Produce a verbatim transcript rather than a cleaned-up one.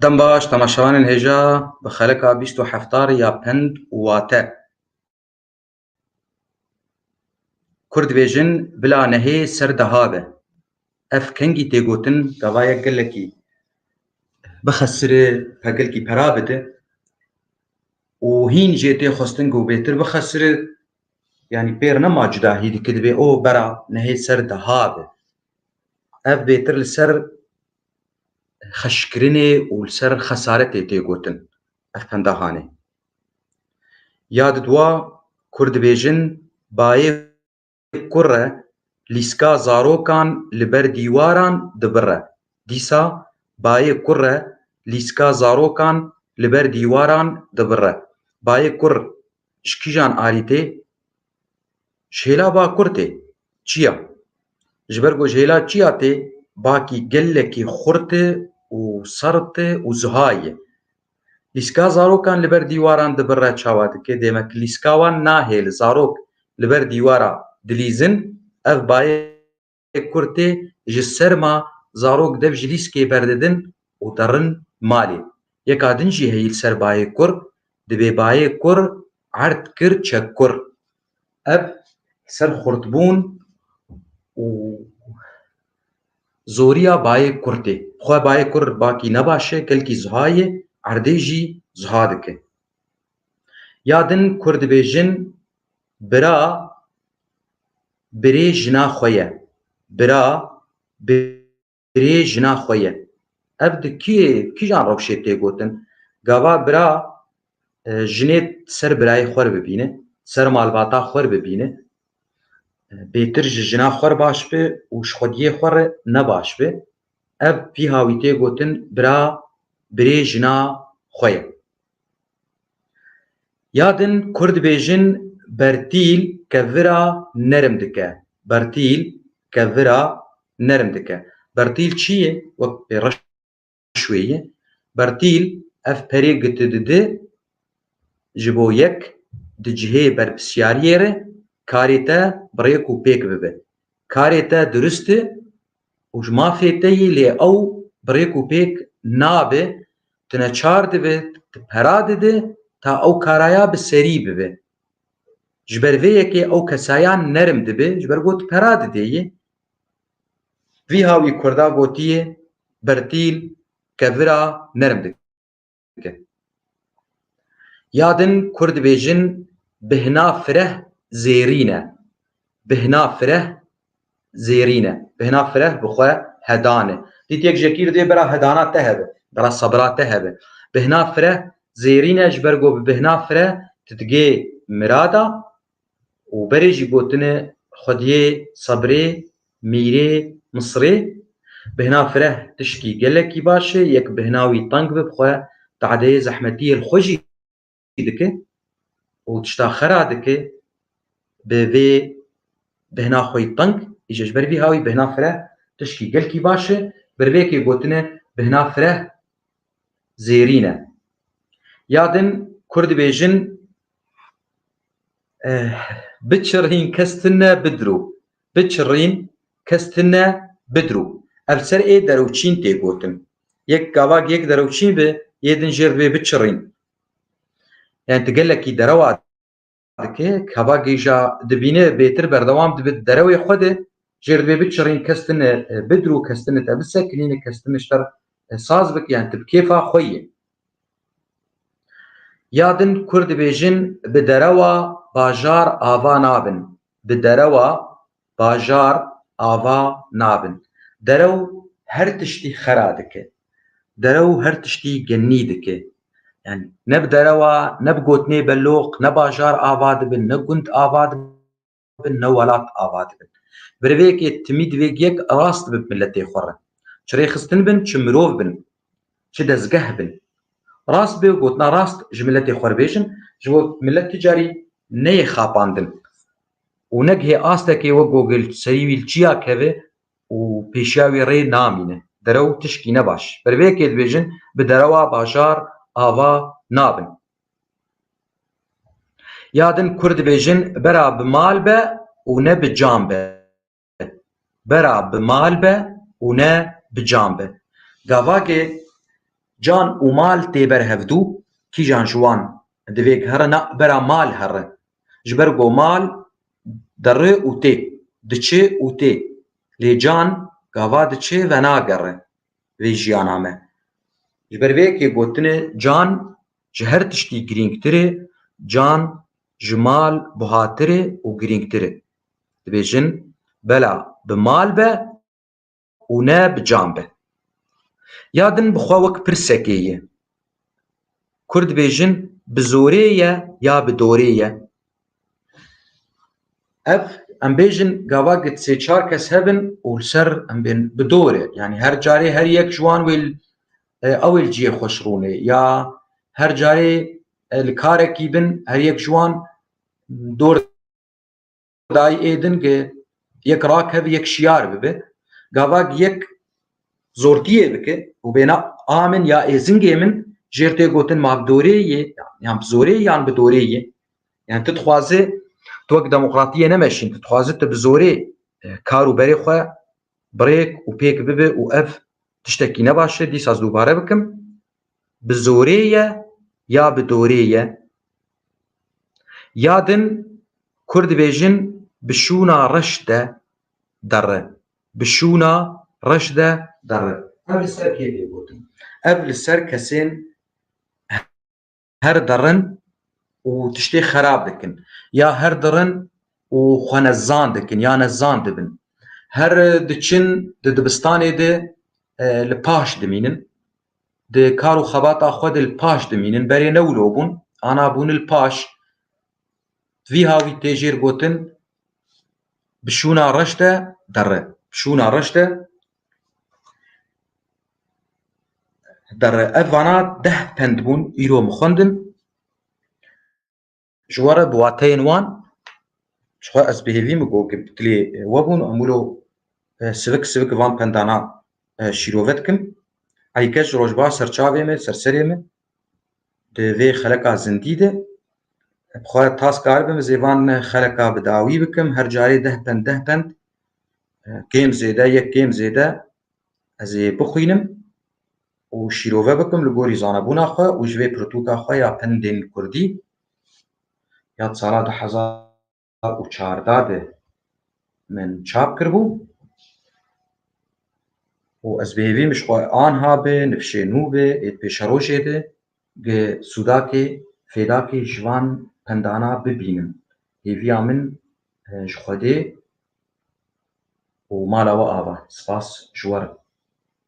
Dem baş, temaşevanên hêja, bi xeleka bîst û heft ya pend û wate. Kurd dibêjin, bila nehê ser deha be. Ev kengî tê gotin, gava yek gelekî bixesire, pe gelkî pera bide û hîn jê tê xwestin ku bêtir bixesire, yanî pêr nema cudahî dike, dibê o bera nehê ser deha be. Ev bêtir li ser xeşkirinê û li ser xesaretê tê gotin ev pendahanê. Ya di dua Kurd dibêjin, bayê kur e, lîska zarokan li ber dîwaran dibire. Dîsa bayê kur e, lîska zarokan li ber dîwaran dibire. Bayê kur ji kîjan alî tê? Ji hêla bakur tê. Çiya? Ji ber ku ji hêla çiya tê, bakî gelekî xurt e û sert e û zuha ye. Lîska zarokan li ber dîwaran dibire, çawa dike? Demek lîska wan nahêle, zarok li ber dîwara dilîzin, ev bayê kur tê, ji serma zarok dev ji lîskê berdidin û derin malê. Yeka din jî heyî li ser bayê kur, dibê bayê kur erd kir çek kur. Ev ser xurtbûn û zoriya bayê kur tê. Xwe bayê kur bakî ne baş e, gelkî zuha ye, erdê jî zuha dike. Ya din Kurd dibêjin, bira birê jina xwe ye. Bira birê jina xwe ye. Ev di kî, kîjan rewşê tê gotin? Gava bira, e, jinê ser birayê xwe re bibîne, ser malbata xwe re bibîne. E, bêtir ji jina xwe re baş be û ji xwediyê xwe re ne baş be. Ev vî hawî tê gotin, bira birê jina xwe ye. Ya din Kurd dibêjin, bertîl kevira nerm dike. Bertîl kevira nerm dike. Bertîl çi ye? Wek pê reş wê ye. Bertîl ev perê giti didi ji bo yek di cihê berpisyariyê re karê te bi rêk û pêk bibe. Karê te durist e û ji mafê te yî, lê ew bi rêk û pêk nabe, tu neçar dibe, tu pera dide ta ew karaya bi serî bibe. Ji ber vê yekê ew kesaya nerm dibe, ji ber ku tu pera didê yê. Vî hawî Kurda gotiye, bertîl kevira nerm dike. Ya din Kurd dibêjin, bihna fireh zêrîn e. Bihna fireh zêrîn e. Bihna fireh bi xwe hedan e. Dît yek jekî dê bera hedana te hebe, bera sabira te hebe. Bihna fireh zêrîn e, ji ber ku bi bihna fireh tu digê mirada û berê jî gotine xwediyê sebrê, mîrê, misrê. Bihna fireh tişkî gelekî baş e, yek bihna wî teng be, bi xwe tadeyê zehmetiyê li xwe jî dike û tişta xera dike bi vê bihna xwe yî teng. Îje ji ber vî hawî bihna fireh tişkî gelkî baş e, ber vê yekê gotine bihna fireh zêrîn e. Ya din Kurd dibêjin, eh, biçirîn kes tune bidro. Biçirîn kes tune bidro. Ev ser ê derewçîn tê gotin. Yek gavak yek derewçîn bi, yê din jêr dibê biçirîn. Yani tu gelekî derewa dike, kava gêja dibîne bêtir berdewam dibe di derewê xwe de, jêr dibê biçirîn kes tune, e, bidro, kes tune te bisekinîne, kes tune ji te re, e, saz bike, yani tu bi kêfa xwe yî. Ya din Kurd dibêjin, bi derewa bajar ava nabin. Bi derewa bajar ava nabin. Derew her tiştî xera dike. Derew her tiştî genî dike. Yani ne bi derewa, ne bi gotinê beloq, ne bajar ava dibin, ne gund ava dibin, ne welat ava dibin. Bi rêvekê timî divê yek rast bi miletê xwe re. Çi rêxistin bin, çi mirov bin, çi dezgeh bin. Rast bê û gotina rast ji miletê xwe re bêjin, ji bo milet tu carî neyê xapandin. Û negihê astekê wek gogê li serî wî li çiya keve û pêşiya wî rê namîne. Derew tişkî ne baş. Ber vê yekê dibêjin, bi derewa bajar ava nabin. Ya din Kurd dibêjin, bera bi mal be û ne bi can be. Bera bi mal be û ne bi can be. Gavakê Can û mal tê ber hevdû, kîjan ji wan divê gerî na bera mal here? Ji ber ku mal dere û tê, diçe û tê. Lê can gava diçe venagere vê jiyana me. Ji ber vê yekê gotine can ji her tiştî girîngtir e, can ji mal buhatir e û girîngtir e. Dibêjin bela bi mal be û ne bi can be. Ya din bi xwe wek pirsekê ye. Kurd dibêjin bi zorê ye ya bi dorê ye. Ev em bêjin gava sê çar kes hebin û li ser em bên bi dor e. Yani her carê her yek ji wan wê li, e, ew ê li cihê xwe şirûnê ya her carê, e, li karekî bin her yek ji wan dor dayê din ge yek rakeve, yek şiyar bibe. Gava yek zortiyê bike û bêne a min ya êzingê min jêr tê gotin ma bi dorê yê, yan bi zorê yan bi dorê yê. Yani tu dixwaze tu wek demokratiyê nemeşîn, tu dixwaze tu bi zorê, e, kar û berê xwe birêk û pêk bibe û ev tiştekî ne baş e, dîsa ez dubare bikim. Bi zorê ye ya bi dorê ye? Ya din Kurd dibêjin bi şûna reş de derre. Bi şûna reş de derre. Ev li ser kê tê gotin? Ev li ser kesên her derin û tiştê xerab dikin. Ya her derin û xwe nezan dikin, ya nezan dibin. Her diçin di dibistanê de, e, li paş dimînin. Di kar û xebata xwe de li paş dimînin. Berê ne wilo bûn, ana bûn li paş. Vî hawî tê jêr gotin, bi şûna reş de derre. Bi şûna reş de derre. Ev vana deh pend bûn, îro min xwendin. Ji we re bi wateyên wan, ji xwe ez bi hêvî min got, bi dilê we bûn, em wilo, e, sivik sivik van pendana, e, şîrove dikim. Eyke ji rojba ser çavê min, ser serê min, di vê xeleka zindî de, bi xwe tas karibim, ez ê van xeleka bi dawî bikim, her carê deh pend, deh pend, e, kêm zêde, yek kêm zêde, ez ê bixwînim û şîrove bikim li gorî zanebûna xwe û ji vê pirtûka xwe ya pendên kurdî ya sala du hezar û çardeh de min çap kiribû. Û ez bi hêvî min ji xwe anha bi nifşê nû bi ê di pêşerojê de gi sûdakê, fêdakê ji van pendana bibînim. Hêviya min, e, ji Xwedê û mala we ava. Spas ji we re.